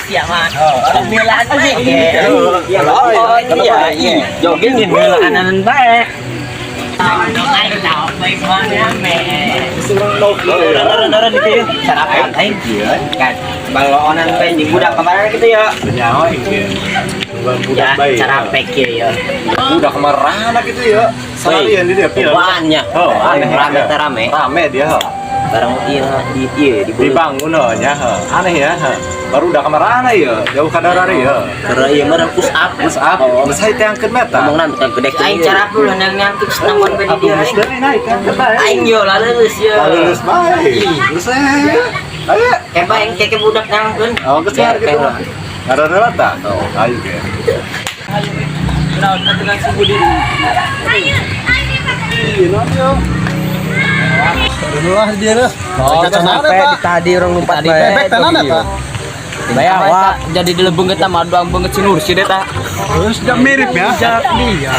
sia mah. Pemilaan sih. Iya, oh iya, iya. Jogging pemilaan bae. Sarapan aing kan baloonan bae jeung budak kemarin gitu ya. Nyawa iki. Ya, cara pek ya. Budak kemana gitu ya? Seharian di dia pil. Banyak. Oh, aneh. Rame teh rame. Rame dia. Barang iya di iya di Dibangun oh nya. Aneh ya. Baru udah kemana ya? Jauh kadarari ya. Karena iya mah push up. Push up. Geus teh angkeun meta. Ngomong nanti kan gede aing cara dulu nyangkut senangan bae di Atuh dia. geus deui naik angkeun bae. Aing yo laleuleus yo. Laleuleus bae. Geus ayo. Kayak aing keke budak nyangkeun. Oh, geus gitu. Ngaranna tah. Ayo ge. Naon dengan si Budi. Iya, naon yo. Lah dia lah. Oh, sampai tadi orang lompat Tadi bebek tenan eta. Bayar wah jadi di lebeng eta mah doang banget si Nursi deh ta. Terus dia mirip ya. Dia.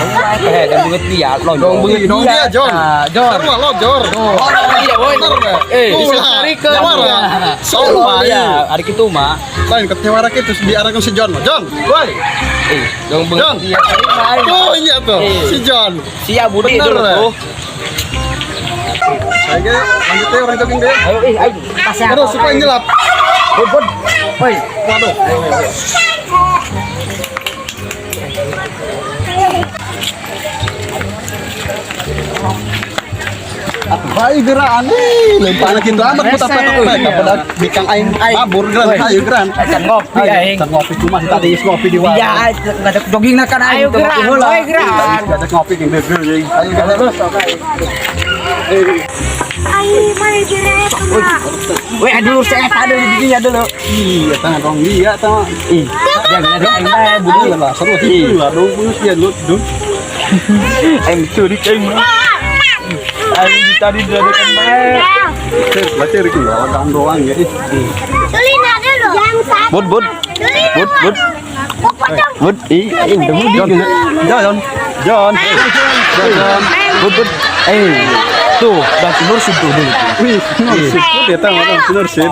Eh, dan banget dia lo. Dong banget dia, John. John. Sarua lo, Jor. Oh, iya woi. Eh, Ulah. Jawara. Solo Solo ya, hari itu mah. Lain ketiwara kitu diarahkan si John. John, woi. Eh, dong John. banget dia. Oh, iya tuh, si John. Sia Budi Bener, dulu eh. tuh. Ayo lanjut deh orang jogging deh. Ayo ih, ayo. Aduh, suka nyelap. Bud. Woi. Waduh. Baik geran nih, lempar gitu amat putar petok bae kapada bikang aing mabur geran ayo geran. Can ngopi aing. Can ngopi cuma tadi geus ngopi di warung. Ya, ada jogging na kan aing. Ayo geran, woi geran. Ada ngopi jeung deugeur jeung. Ayo geran terus. Ay, mana direk mah. Weh, dulu saya ada di dinya dulu. Iya, tangan dong dia tah. Ih, jangan ada aing bae Budi. Iya lah, seru sih lah dong punya dia lu dun. Aing curi aing mah. Aing tadi diadakan bae. Baca rek doang doang ya. Tulina dulu. Yang satu. Bud, bud. Bud, bud. Bud, ih, aing udah Budi. John, John, John, John. Bud, bud. Eh, tuh, dan si Nursid tuh dulu. Wih, Nursid, dia tahu orang Nursid.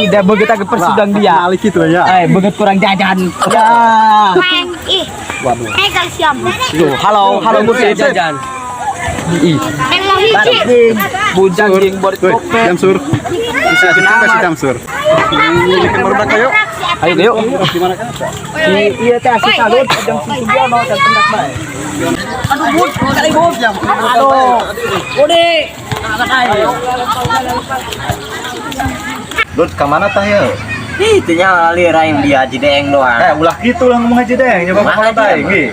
Udah begitu ke persidang dia. Malik itu ya. Eh, begitu kurang jajan. Ya. Ih, Waduh. eh kalsium. Tuh, halo, halo Mursid jajan. Ih, Meng mau hiji. bujang jeung bor Woi, kopet. Jamsur. Bisa kita si Jamsur. Ini kan baru yuk. Ayo, yuk. Gimana kan? Iya teh si salut jeung si Sugiono dan pendak bae. Aduh, Bud, kali Bud. Aduh. Budi. Dut ka mana tah ya? Ih, itu nya lalir aing dia Haji Deeng doang. Eh, ulah gitu lah ngomong Haji Deng, nyoba Kumaha kolot dia, aing. Ih.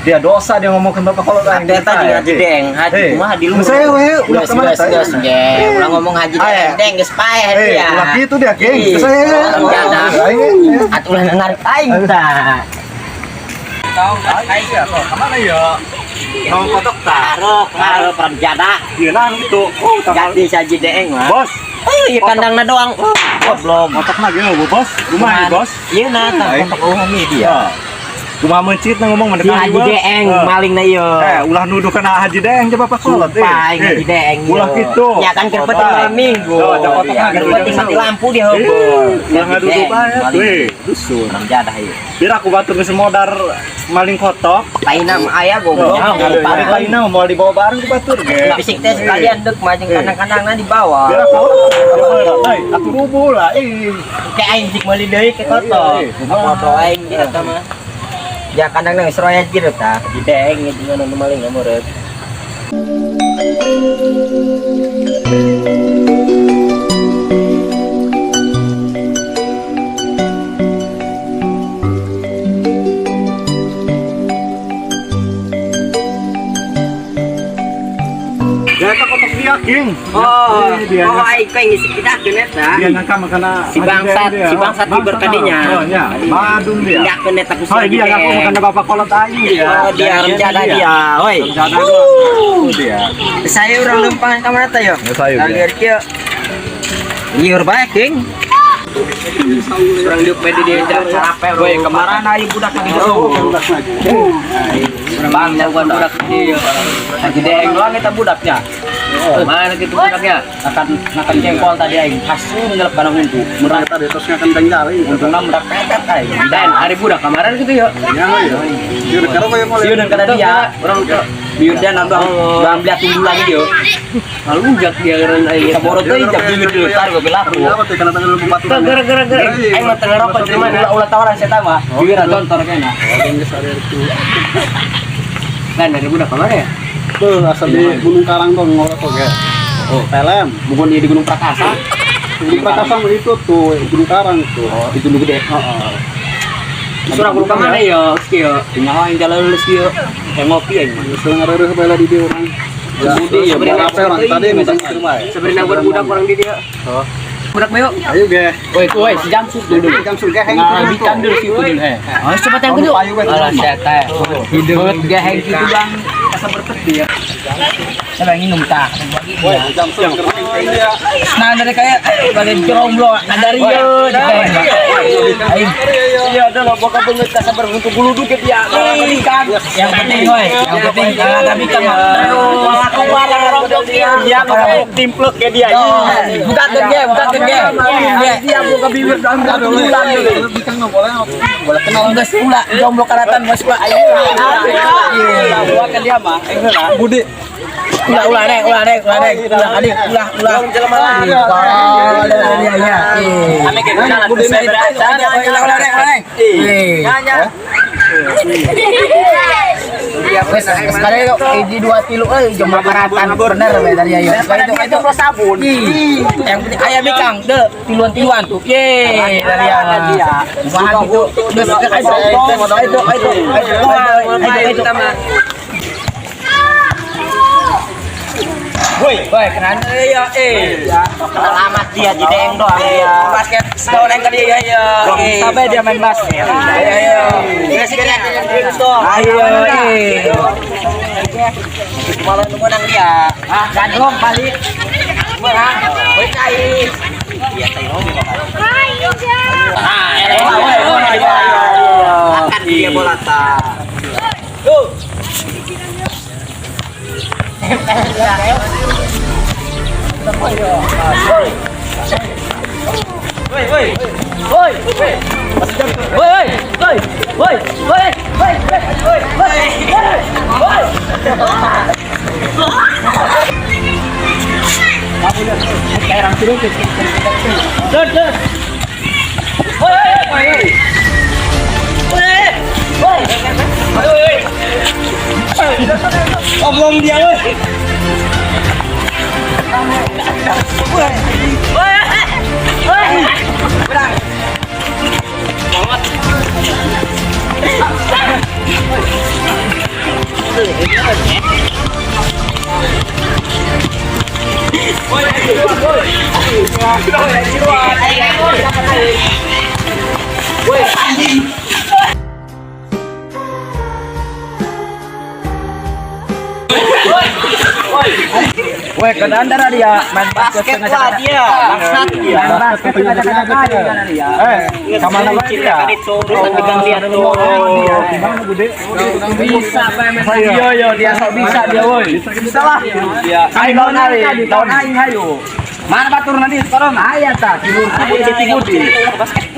Dia dosa dia ngomong ke bapak kolot aing. Eta jeung Haji Deeng, Haji kumaha di luhur. Saya we, ulah Geus, kemana geus, tah? geus, ge. Ulah ngomong Haji Deeng, Deng geus paeh Eh, dia. ulah gitu dia, geng. Ih, Saya. orang jada. Aing. Atuh ulah narik aing tah. Aing ya, kok kemana ya? Nong kotok tah. Taruh, taruh peran jada. Iya nah gitu. Oh, Ganti si Haji Deeng mah. Bos, Oh, iya kandangna doang. Oh, goblok. kotok mah gini bos. Kumaha bos? Iya nah, tah kotok eueuh nih dia. Kumaha mencit na ngomong Si mendekat Haji Deeng maling na ieu. Eh, ulah nuduh kena Haji Deeng coba Pak Kolot. Sumpah aing Haji Deeng ieu. Ulah gitu. Ya kan keur penting malam minggu. Oh, kotok mah Keur penting mati lampu dia heubeul. Ulah ngaduduh bae weh, dusun. Orang jadah ieu. Biar aku batur geus modar maling kotok. Paina mah aya goblok. Pari paina mau dibawa bareng ku batur ge. Fisik teh sekalian deuk mah jeung kandang-kandangna dibawa. Biar aku aku rubuh lah. Eh, Kayak aing jik meuli deui ke kotok. Kotok aing di eta mah. Ya kandangna geus royat gitu tah. Haji Deeng jeung anu maling meureut. Ya eta kotok dia, King. Oh, dia. oh aing teh ngisi pindahkeun eta. Dia nangka makana Si bangsat, si bangsat hiber kadinya. Oh, nya. Badung dia. Pindahkeun eta ku si Hai Haji dia ngaku Deeng. makana bapak kolot aing dia. Oh, dia rencana dia, woi. Rencana doang. Dia. Saya orang lempangan ka mana teh yo? Ya, saya, dia. Lieur kieu. Lieur bae, King. Orang diuk media dia carape. Woi, kemarin aing budak lagi Budak lagi. Bang jagoan budak di deng doang eta budaknya. Mana gitu budaknya? Akan jengkol tadi aing hasum ngelep kana huntu. Murah tadi terus ngakan deng jaring. Untungna merak petet aing. Dan hari budak kamaran gitu ya. Ya ya. Sieu karo koyo mulai. Sieu dan kata dia. Orang ke Biar dia nambah bang beli tunggu lagi yo. Lalu ujak dia keren aing. Saboro teh jam bibir dulu tar gue belaku. Gara-gara aing mah teu ngerokok di mana ulah tawaran saya mah. Bibir tonton kena. Kan dari budak kemana ya? Tuh asal di Gunung Karang tuh ngerokok ge. Oh, film. Bukan di Gunung Prakasa. Gunung Prakasa itu tuh Gunung Karang tuh. Oh, itu dulu gede. Heeh. Surah guru kemana ya? Skill. Tinggal aing jalan lulus kieu. Ngopi aing mah. Geus ngareureuh bae lah di dieu urang. Budi ya, apa orang tadi minta ke rumah. Sebenarnya buat budak orang di dia. Oh. Budak bayo. Ayo ge. Woi, woi, si Jamsud dulu. Si Jamsud ge heng. Ngabikan dulu si itu dulu he. Oh, coba tengok dulu. Alah setan. Hidup ge heng gitu bang. Asa berpeti ya. Saya minum tah. Woi, Jamsud ya. Nah, dari kayak balik jomblo ada Rio aing. Iya, ada lo boka banget kasa berbentuk guluduk ke dia. Yang penting woi, yang penting tapi kan dia timplek ke dia. Buka ke dia, buka ke dia. Dia buka bibir dalam bulan. Boleh kenal geus ulah jomblo karatan geus ulah. Buka ke dia mah. Budi. Ulah ulah neng, ulah neng, ulah neng, ulah adik, ulah ulah. Iya iya. Ulah ulah neng, ulah neng. Wes sekali itu hiji dua tilu euy jomblo karatan bener we tadi ayo. Sekali itu itu sabun. Yang penting aya bikang deu tiluan-tiluan tuh. Ye dari ya. Wah gitu. Geus itu itu itu itu. Woi, woi, kenapa ya? Kenal amat dia di deng doang dia. Basket setahun yang tadi ya ya. Sampai dia main basket. Ayo, ayo. Ayo, malah menang dia. Ah, gandong balik. Menang. Woi, kai. Iya, tai Ah, akan dia bola ta. Tuh. Woi, woi. Woi, woi. Woi, woi. Woi, woi, woi, woi, woi. Woi. Woi, woi. Woi, woi. Omong dia woi. Woi. Woi. Woi. Berang. Woi. Woi, kedandara dia main basket lah dia. Bangsat dia. Main basket tengah dia. Sama nama dia. Bisa main yo yo dia sok bisa dia woi. Bisa lah. Ayo lawan aing, lawan aing hayu. Mana batur nanti sekarang aya tah tidur Budi Budi.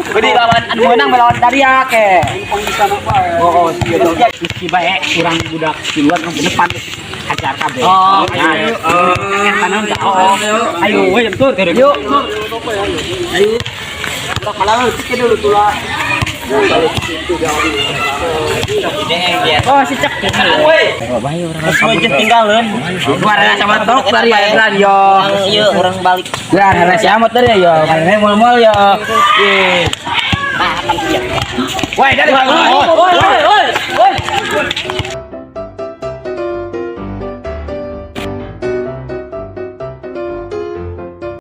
Budi lawan anu menang melawan Daria ke. Oh, si bae urang budak di luar ke depan. Ajar kabeh. Oh, ayo. Ayo, woi, tur. Yuk. Ayo. Malah sikit dulu tulah. Oh, si cek. Woi. Semua tinggalin. Warna sama truk dari ya, yo. Iya, orang balik. Lah, si amat dari yo. Karena mall-mall yo. Woi, dari. Woi, woi, woi.